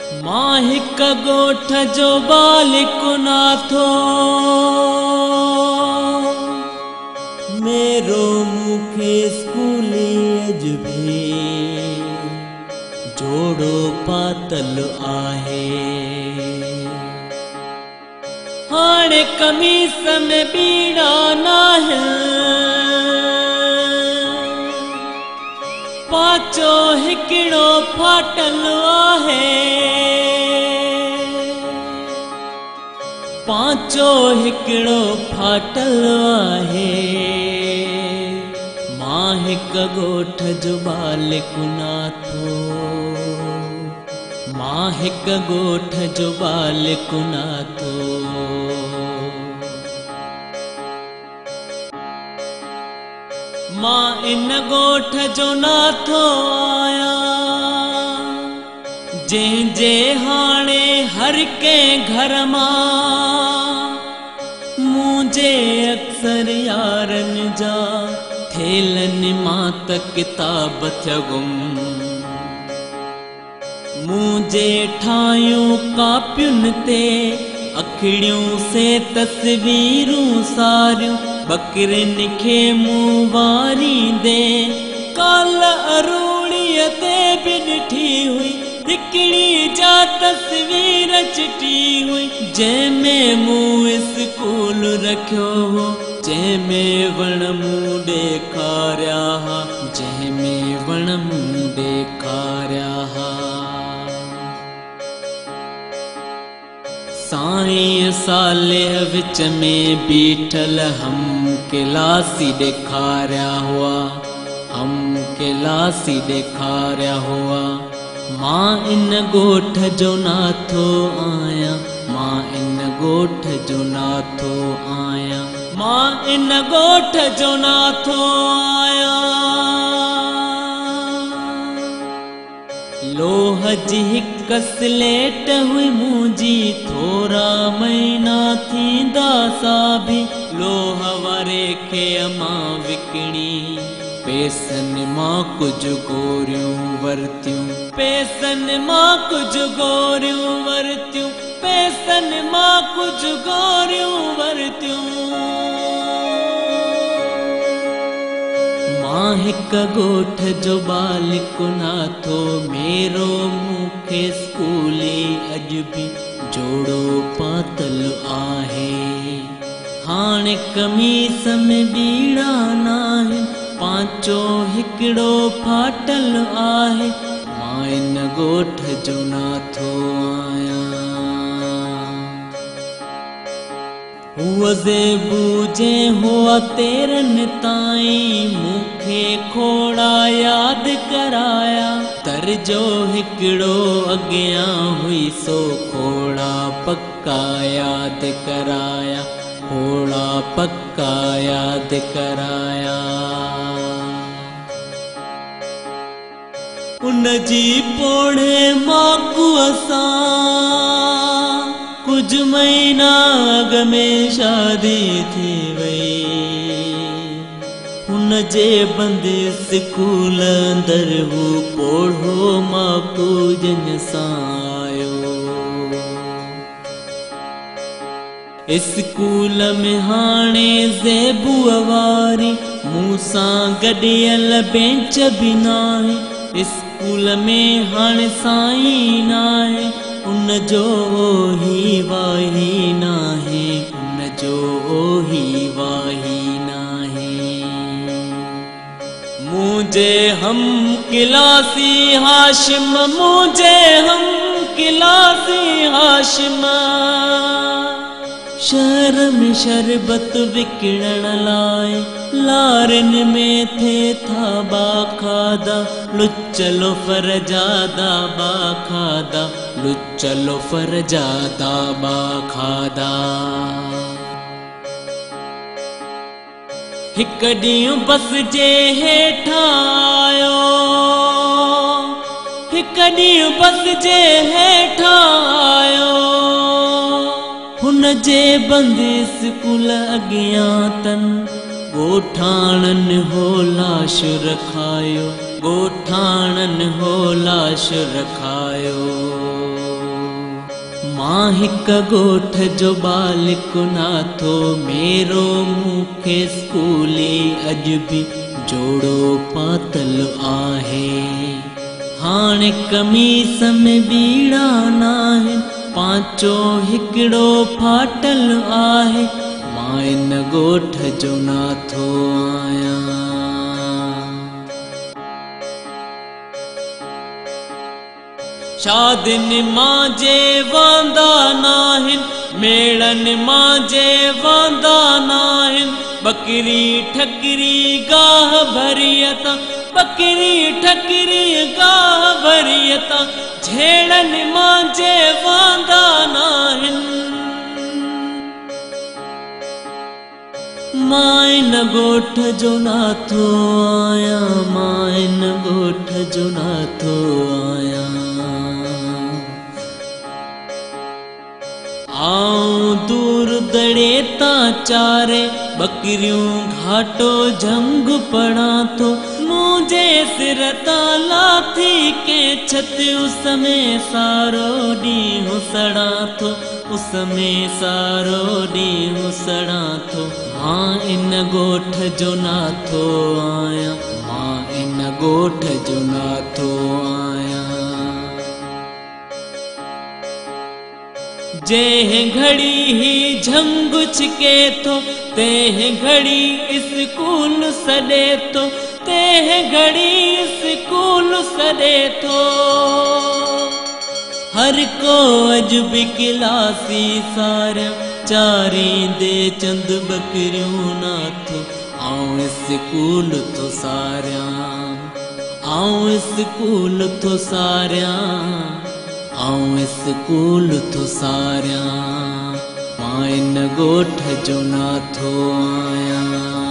मां हिक ॻोठ जो बालिक नाथो, मेरो मूंखे स्कूली अॼु बि जोड़ो पातल आहे। हाणे कमीस में ॿीड़ा नाहिनि, पाचो हिकिड़ो फाटल आहे। पाचो हिकिड़ो फाटल आहे। मां हिक ॻोठ जो बालिक नाथो, मां हिक ॻोठ जो बालिक नाथो। मां इन ॻोठ जो नाथो आहियां, जंहिंजे हाणे हर कंहिं घर मां मुंहिंजे अक्सर यारनि जा थेलनि मां त किताब थिया गुम। मुंहिंजे ठाहियूं कापियुनि ते अखड़ियूं से तस्वीरूं सारियूं, बकरियुनि खे मूं वारींदे काल अरूणीअ ते बि ॾिठी हुई। हिकिड़ी जा तस्वीर चिटी हुई, जंहिंमें मूं स्कूल रखियो हो, जंहिंमें वण मूं ॾेखारिया हा, जंहिंमें वण मूं ॾेखारिया हा। साईं सालेह विच में बीठल हम क्लासी ॾेखारिया हुआ, हम क्लासी ॾेखारिया हुआ। मां इन ॻोठ जो नाथो आहियां, मां इन ॻोठ जो नाथो आहियां, मां इन ॻोठ जो नाथो आहियां। लोह जी हिक स्लेट हुई मुंहिंजी, थोरा महीना थींदा सा बि लोह वारे खे मां विकिणी। पैसनि मां कुझु गोरियूं वरितियूं, पैसनि मां कुझु गोरियूं वरितियूं, पैसनि मां कुझु गोरियूं वरितियूं। मां हिक ॻोठ जो बालिक नाथो, मेरो मूंखे स्कूली अॼु बि जोड़ो पातल आहे। हाणे कमीस में ॿीड़ा नाहिनि, पाचो हिकिड़ो फाटल आहे। मां इन ॻोठ जो नाथो आहियां। हूअ ज़ेबू जंहिं हुआ तेरनि ताईं, मूंखे खोड़ा यादि कराया। दर्जो हिकिड़ो अॻियां हुई, सो खोड़ा पक्का यादि कराया, खोड़ा पक्का यादि कराया। उन जी पोड़े माकूअ सां कुझु महीना अॻु में शादी थी वई। हुन जे बंदि स्कूल अंदरि हू पोड़ो माकू जन सां आयो। स्कूल में हाणे ज़ेबूअ वारी मूंसां गॾियल बेंच बि नाहे। स्कूल में हाणे साईं नाहे, उन जो ही वाही नाहे, उन जो ही वाही नाहे। मुंहिंजे हम क्लासी हाशिम, मुंहिंजे हम क्लासी हाशिम, शहर में शरबत विकिणण लाइ लारिन में थे था बाखादा। लुचलो फरजादा बाखादा, लुचलो फरजादा बाखादा। हिक ॾींहुं बस जे हेठां आयो, हिक ॾींहुं बस जे हेठां आयो। हुन जे बंदि स्कूल अॻियां तन ॻोठाणनि हो लाश रखायो, ॻोठाणनि हो लाश रखायो। मां हिक ॻोठ जो बालिक नाथो, मेरो मूंखे स्कूली अॼु बि जोड़ो पातल आहे। हाणे कमीस में बीड़ा नाहिनि, पांचो हिकिड़ो फाटल आहे। मां इन ॻोठ जो नाथो आहियां। शादियुनि मां जे वांदा नाहिनि, मेड़नि मां जे वांदा नाहिनि, बकरी ठकरी गाह भरी तां, बकरी ठकरी गाह भरी तां, झेड़नि मां जे वांदा नाहिनि। मां इन ॻोठ जो नाथो आहियां, मां इन ॻोठ जो नाथो आहियां। आऊं दूर दड़े तां चारे, बकरियूं घाटो झंग पढ़ां थो। मुंहिंजे सिर तां लाथी के छत, उस में सारो ॾींहुं सड़ां थो, उस में सारो ॾींहुं सड़ां थो। मां इन ॻोठ जो नाथो आहियां, मां इन ॻोठ जो नाथो आहियां। जंहिं घड़ी ही झंग छिके थो, तंहिं घड़ी स्कूल सॾे थो, तंहिं घड़ी स्कूल सॾे थो। हर को अॼु बि किलासी सारियां, चारींदे चंद बकरियूं नाथो। आऊं स्कूल थो सारियां, आऊं स्कूल थो सारियां, आऊं स्कूल थो सारियां। मां इन ॻोठ जो नाथो आहियां।